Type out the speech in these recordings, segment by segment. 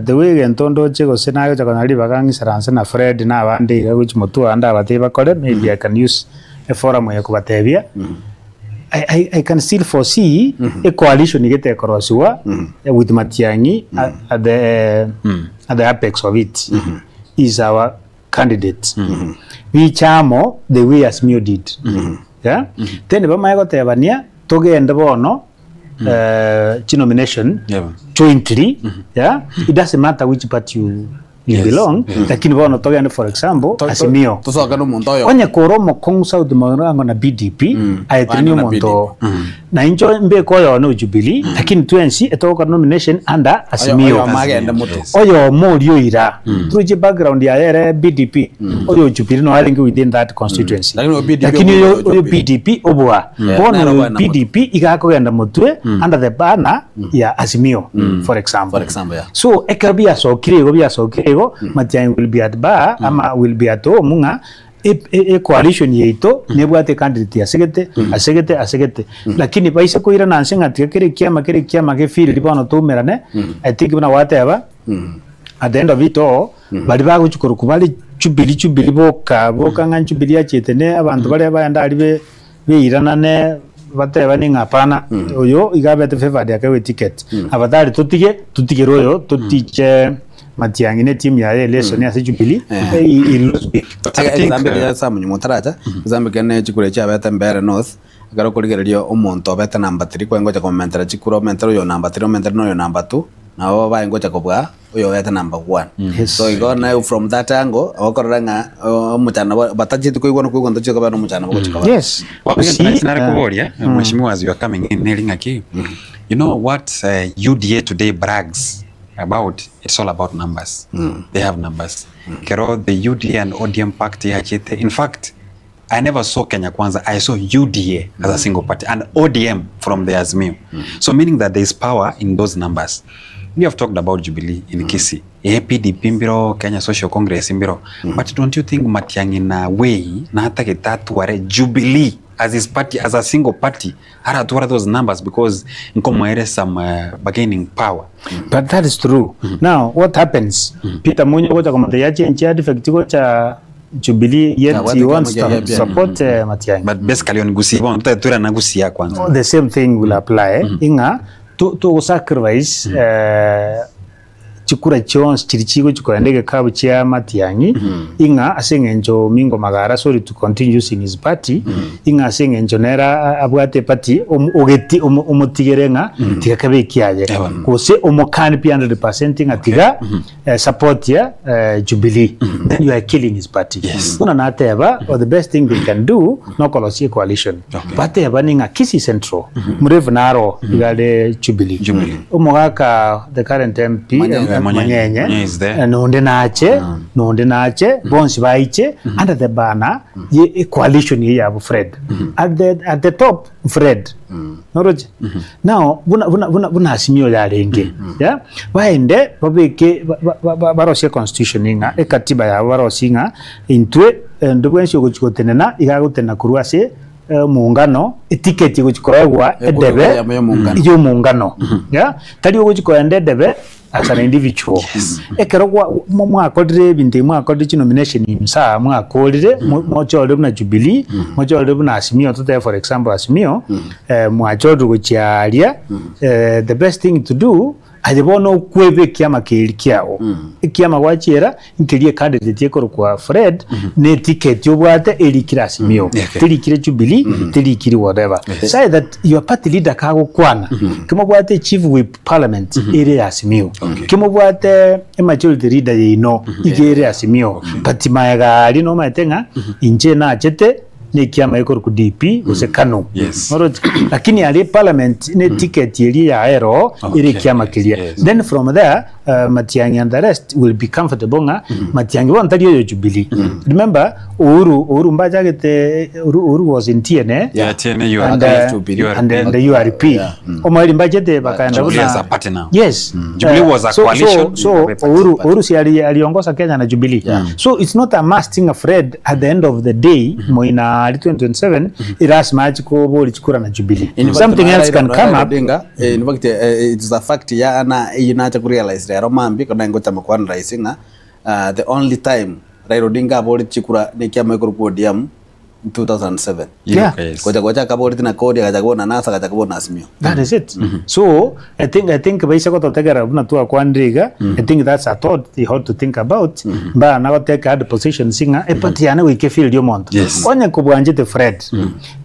The way egento ndoche gose nagocha konyora ribaga ng'isaranse na Fred na abande iga gochia motwe ande abatebie bakore, maybe I can use eforum eye kobatebia, I, I, I can still foresee a coalition gete ekorosiwa with Matiang'i at, at the, at the apex of it is our candidate. Bicha amo the way Azimio did. Yeah? Then bamanye gotebania togende bono chinomination Yeah. jointly yeah? It doesn't matter which party you, you Yes. belong lakini bono togende for example Azimio Tosoke nomonto oyomo. Onye kore omokong'u South Mugirango na BDP aye tiri Bande na omonto na inche mbeke oyono o Jubilee lakini twensi etogokora nomination under Azimio. Oyomo agende motwe. Oyomo oria oira toroche background yaye ere BDP oyo o Jubilee no arenge within that constituency Lakini oyo BDP lakini obuya oyo oyo oyo Jubilee. BDP obua bono nere oyo okoenda motwe. BDP iga akogenda motwe under the banner ya Azimio for example. For example, yeah. So ekero biasokire igo biasokire igo Matiang'i will be at bar ama will be at home ng'a e- e- ecoalition yaito nebwate ecandidate asegete asegete asegete lakini baise koirana nse ng'a tiga kere ekiama kere ekiama gefeeliri bono toumerane I think buna gwateba at the end of it all baria bagochi korokwa bare Jubilee Jubilee boka boka ng'a Jubilee yachete ne abanto baria baenda aria be beiranane batebane ng'a hapana, oyo iga abete favored akaegwa eticket, afadhali totige totigere oyo totiche Matiang'i ne etimu yaye elesson ase Jubilee he lose big. I think, Example eria Sam nyuma otaracha, example ekero ne chikura chiabete Mbeere North, ekero okorigereria omonto obete number three kwanye gocha komomentera chikura omentere oyo number three omentere na oyo number two, nabo baye ngocha kobua oyo obete number one. Yes. So igo naye from that angle, okorora ng'a omochando ba- batacheti koigwana koigwana tocheti kobera omochando bogochi koba. Yes. Well, See, nare nare eh, koboria mheshimiwa as you are coming in neri ng'aki you know what UDA today brags about it's all about numbers they have numbers kero the UDA and ODM pact yachete in fact I never saw Kenya Kwanza I saw UDA as a single party and ODM from the Azimio so meaning that there is power in those numbers we have talked about Jubilee in Kisii APDP mbiro Kenya Social Congress mbiro but don't you think Matiang'i na way na atagete atware Jubilee as his party as a single party aratwara those numbers because nkomoere some bargaining power But that is true. Now what happens? Peter Munyo gocha komotebia achenche adefect gocha Jubilee yet Abwate he wants kiama to kia APM. support Matiang'i. but basically on Gusii bono totari na Gusii kwanza The same thing will apply ing'a to to sacrifice chikura chionsi chiria chigochi kogenda egekabu chia Matiang'i ing'a ase eng'encho Mingo Magara sorry to continue using his party ing'a ase eng'encho nere abwate eparty ogeti omotigere ng'a tiga kebe ekiaye gose omokani pi 100% ng'a tiga support ya Jubilee then you are killing his party. Buna nateba the best thing they can do nokorosia ecoalition batebani ng'a Kisii Central Murefu naro iga are Jubilee omogaka the current MP Manyenye. Manyenye Manyenye is there. nonde nache nonde nache bonsi baiche under the banner ye ecoalition eye yabo Fred at the, at the top Fred noroche now buna buna buna buna Azimio oyo arenge yeah baende babeke ba- ba- ba- barosie constitution ng'a ekatiba yabo barosie ng'a intwe onde bwensi ogochi gotenena iga agotenena korwa ase omoungano eticket egochi koegwa edebe Eyemo y'omoungano. y'omoungano yeah tari ogochi koenda edebe as an individual ekero gwa mwakorire ebinto ebi mwakorire chinomination insa mwakorire mochorire buna Jubilee mochorire buna Azimio totebe for example Azimio mwachorire gochia aria the best thing to do aye bono okwebe ekiama keria kiago ekiama gwachiera nkeria ecandidate ekorokwa Fred na eticket obwate erikire Azimio terikire Jubilee terikire whatever say that your party leader kagokwana kimobwate chief whip parliament ere ya Azimio kimobwate emajority leader yaino iga ere Azimio but maega aria nomanyete ng'a inche nachete na ekiama gekorokwa DP gose Kanu Oroche? Lakini aria eparliament na eticket eria yaye ero ere ekiama keria then from there Matiang'i and the rest will be comfortable ng'a Matiang'i bono tari oyo Jubilee. Remember Uhuru, Uhuru mbachagete Uhuru, Uhuru was in TNA Yeah, TNA, URP. and, Jubilee. and, and the URP. Omoerio mbachete bakaenda Jubilee buna as a party now. Yes. Jubilee was a so, coalition. So, so Uhuru, Uhuru si ali, aliongoza Kenya na Jubilee. So it's not a must thing Fred at the end of the day moina aria 2027 erasima achi koboria chikura na Jubilee. In fact, Something else can Raila come up. Odinga, in fact, it is a fact ya na eyio nacha kurealize rero mambia ekero naye ngochama kuanalyze ng'a the only time Raila Odinga aboreti chikura na ekiama ekorokwa ODM in 2007. Yeah. Yes. Gocha gocha akaboreti na Kori agacha kobona NASA agacha kobona Azimio. That is it. So I think baise gototegera buna twakwanire iga, I think that's a thought they ought to think about. Mbana gotake hard positions ng'a eparty yane goika efield omonto. Yes. Onye kobwanchete Fred,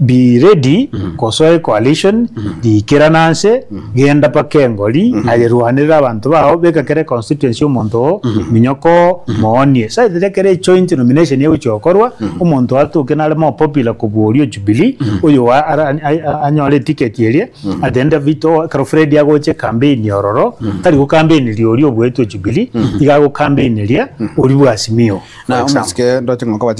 be ready gosoa ecoalition, rikerana nse, genda mpaka engori, aye rwanerera abanto bao, beka kera econstituency omonto oo, minyoko moonie. Saetire ekero ejoint nomination egochia gokorwa, omonto atoke nare more popular kobua oria o Jubilee, oyo anyore eticket eria, at the end of it all, ekero Fred agocha ecampaign ororo, tari gocampaigneria oria obuetwe Jubilee, iga agocampaigneria oria bwa Azimio, for Na example. omosike ndoche ng'a okoba.